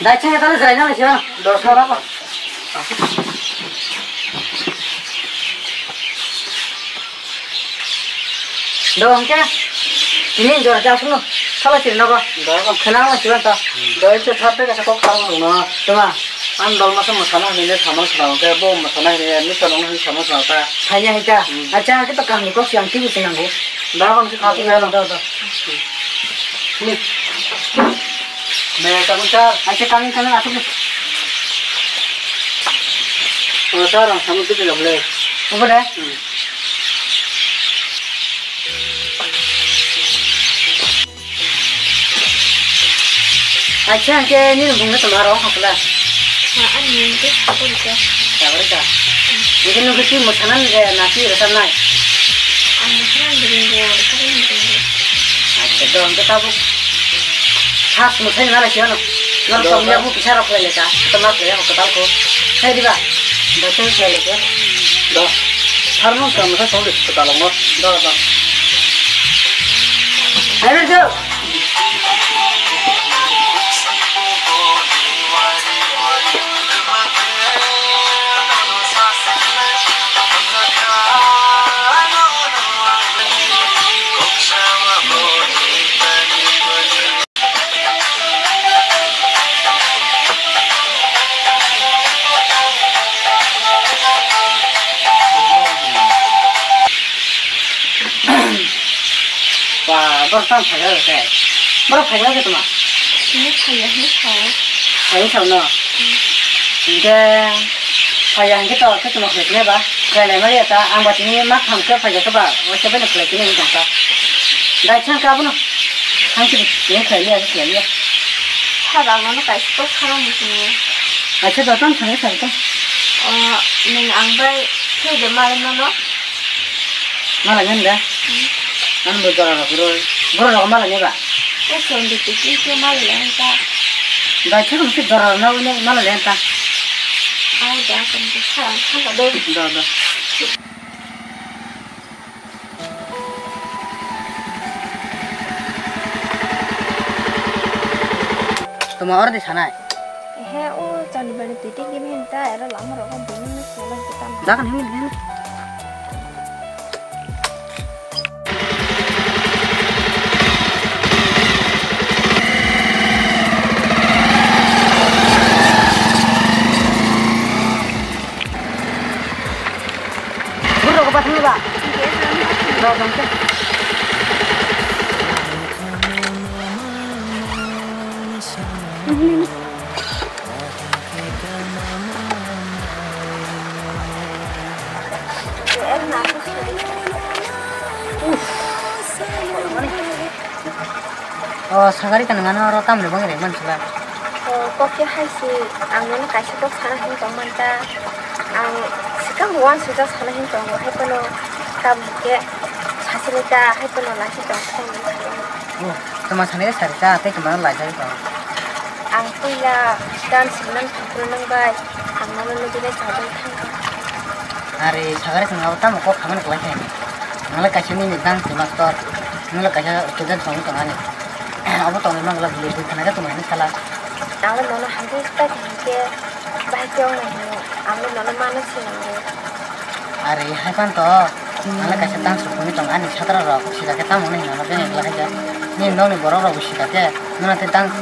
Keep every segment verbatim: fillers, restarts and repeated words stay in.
Dai chang talo jai na sio. Dos na ba. Do hingke, tini jora ta aswkno, sala siri nogo. Do. Khwna ma siban ta. Do, ito thap de kasa kok thang rung no. Tuma. Ang dol masa masana hini le samang sana ke, bo masana hini le, ni sonong hini samang sana ta. Thanya hita. Hmm. Acha, kita kaham kok siang tibu sinang go. Do, kon si khatu ya no. Do, do. Ni. Me kamu char. Acha, kami, kami aswk. Oh, char, ang samang tibu jam le. Apa deh? Hmm. Acha, hingke nini bung no toma rong hakla. Ha, ani nini ke sabori ka. Sabori ka. Hingke nung ke twi mosanan je na twi rwchapnai? Ang mosanan bwrwi bo rwchapnai hwnwi tongo. Acha, do hingke tabuk. First mosai nalai si ano. Nor do, tong ya do. Bu kisa rok lai leka. Toma khlai ya kwtal ko. Hai diba? Do tei khlai leka. Do. Farno sa mosai song de kwtal no. Do, do. Hai ber jo. Ba, borok tamo phaikha khe. Borok phaikha khe tongma? Hini phaiya hini sao. Phaiya sao no? Hmm. Hingkhe phaiya hingkhe to khe tongma khlai khe ba? Khlai lai mani ta ang ba tini ma tham khe phaiya khe ba? Waisa bai no khlai khe nini tongkha. Dai chang ka abono. Hangsi ni khlai liya khlai liya. Sa bang no kaisa to khana muchungo. Acha do tamo thangwi sa to. O, nwng ang bai thwi de malai mano. Malai nani da? Hmm. Ano bo jora rok roi. Borok rok malai nai ba? O son de tiki ke malai lai ta. Bai thang se jora rok na uni malai lai ta. Ai da kan ke sa thang ka do. Do, do. Toma oro de sanai. Ehe, o chani bari twi tei kimi hinta, ero lama rogo bini ni sila kita. Dakan hini hini. Guru rogo ba thangba. Ro dong te. O sagari ka nang ano oro tamni bangwi rek mansila. O kok khe hai se ang nono kaisa kok sana hini tong manta. Ang swkang uansukjak sana hini tongo hai phano tamo khe sachini ta hai phano lachi tong phone. O, toma sanai de sari ta, tei toma no laijagwi tongo. Ang puila dan siniman phaikhe nang bai, ang nono nugwi bai chajagwi thangkha. Are, sagari chwng abo tamo kok khamani kwlai khe hinwi. Nang le kaisa nini dance master, nang le kaisa student songwi tongani. Abo tongwi mangla bwlwi bwkhana khe tongmani sala. Ang le nono hamjak ta khe hinkhe, bahai khe wngnai hinwi, ang le nono mano sinango. Are hai phan to, ang le kaisa dance rok phunui tongo, ani satra rok sika khe tamo hwnwi hino, beng ekla khe. Nini nokni borok rok bo sika khe, nono tei dance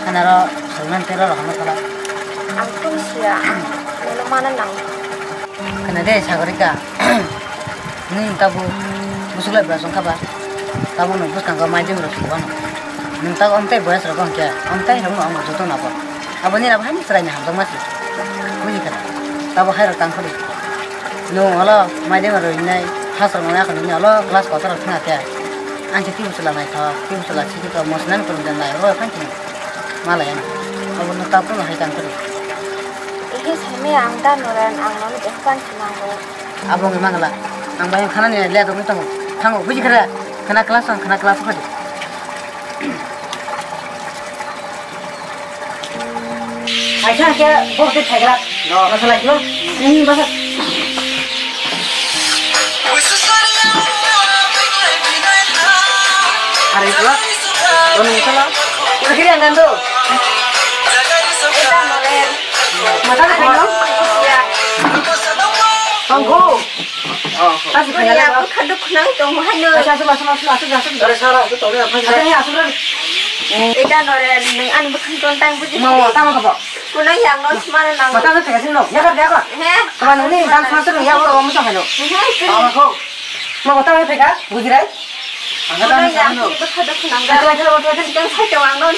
khana rok swrwngmani tei rok rok hwnwi khala. Ang phone siya, ang nono mana nango. Khna de Sagorika, nini tabuk bwswk lai bwrajwng kha ba? Tabuk nwng bwskango mai dui rok sibano. Nwng tabuk amtei boyas rok hwnkhe, amtei rok no ang joto nabo. Abo nini abo haino chwraini hamjakma se. Buji kha. Tabuk hai rok tang phadi. Nwng olo maidema rwinai, hachwk rwinai, akhornwi olo class kotor rok thangya khe. Ang se twibo chwla naithok, twibo chwla sikhe to mosinani kwrwngjan nai rw phan chini. Malaya. Abo nwng tabuk no hai tang phadi. Ehe saimaya ang da noran ang nono jephru phan sinango. Abo wngwi mangla. Ang bai khanani le dogwi tongo. Thango buji kha re. Khana class ang khana class phadi. Aisa ke bok de thaigra. No. Masala kilo. Ini basa. Wala? Wala nung sala? Wala kiri ang nando? Mata na kaino? Tangko. Kasi kaya Kuya, ba? Bukha dukhu nang tong mo haino. Asa, asa, asa, asa, asa, asa. Are sara, asa, tore, apa? Asa ni asa, asa. Eta nore, nung ani bukha tong tang buji. Mo, tama kabo. Kuno yang no semana nang. Mata na kaino? Ya ka, ya ka. He. Kama nung ni dan semasa nung ya oro mo sa haino. He, kiri. Tama ko. Mo kota mo peka, bujirai? Ang kata ang kano. Ang kata ang kano, kata ang kano.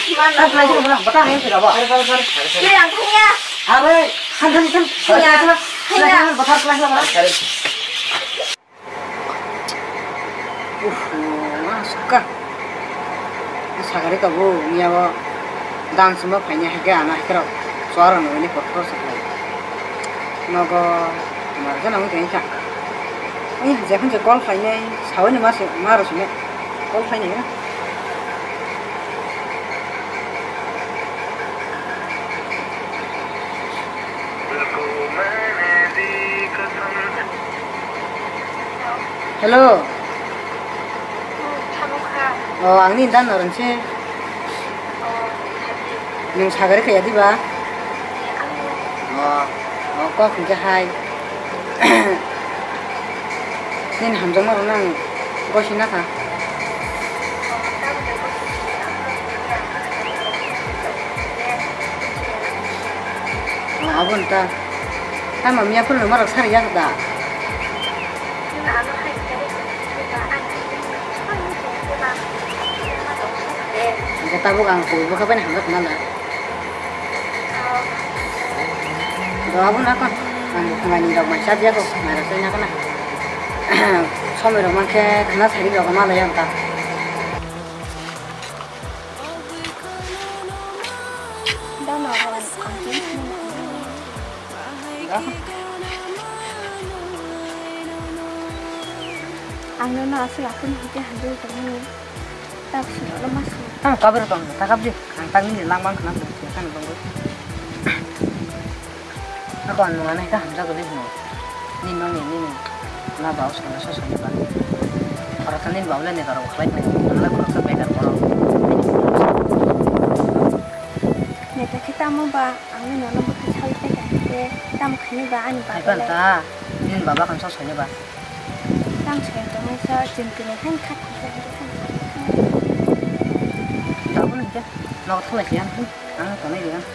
Kiri ang thangya. Are, are, are. Are, han, han, han. Thangya. Thangya. Kata ang kano, kata ang kano. Uff, ma suka. Sagari kabu, niya bo. Dan sima paine hake ana hake rok. Suara no ini kotor seklai. Nogo, marga nang ini ka. Ini haja kunci call paine, sawi ni mas, maru sini. Call paine ya. Hello. Oh, ang ni dan norong se. Nung sagari kaya di ba? Oh, oh, kok hingke hai. Nini hamjakma rok nang gosi na kha. Oh, abo nta. Tamo miya phuru no marok sari ya da. Hingke tabuk ang kubui bwkha bai hamjak nala. Do abo na kon. Ang bo khumani rok mai chap ya ko, mai rok sai na kana. Somoi rok mankhe khana sari rok ma lai ang ta. Ang nono aswk aphuru hwnkhe hamjagwi tongmani. Tamswk nono ma swk. Tamo kabui rw tong, ta kabdi. Ang tangni ni langma wngkha na, tong, tong, tong. Ako ang nungani ta hamjagwi hino. Nini nokni, nini ma ba o sana so sani ba. Khoroksa nini ba le nega rok khlai nai. Ang le khoroksa begar borok. Neta khe tamo ba, ang nono bwkha sawi tei kha khe tamo khaini ba ani ba. Hai pan ta, nini baba khan so sani ba. Tang sai tongmani sa chwng tini han kha kha kha kha. Tabuk hwnkhe nogo thanglai khe ang, ang tongnai rw ang.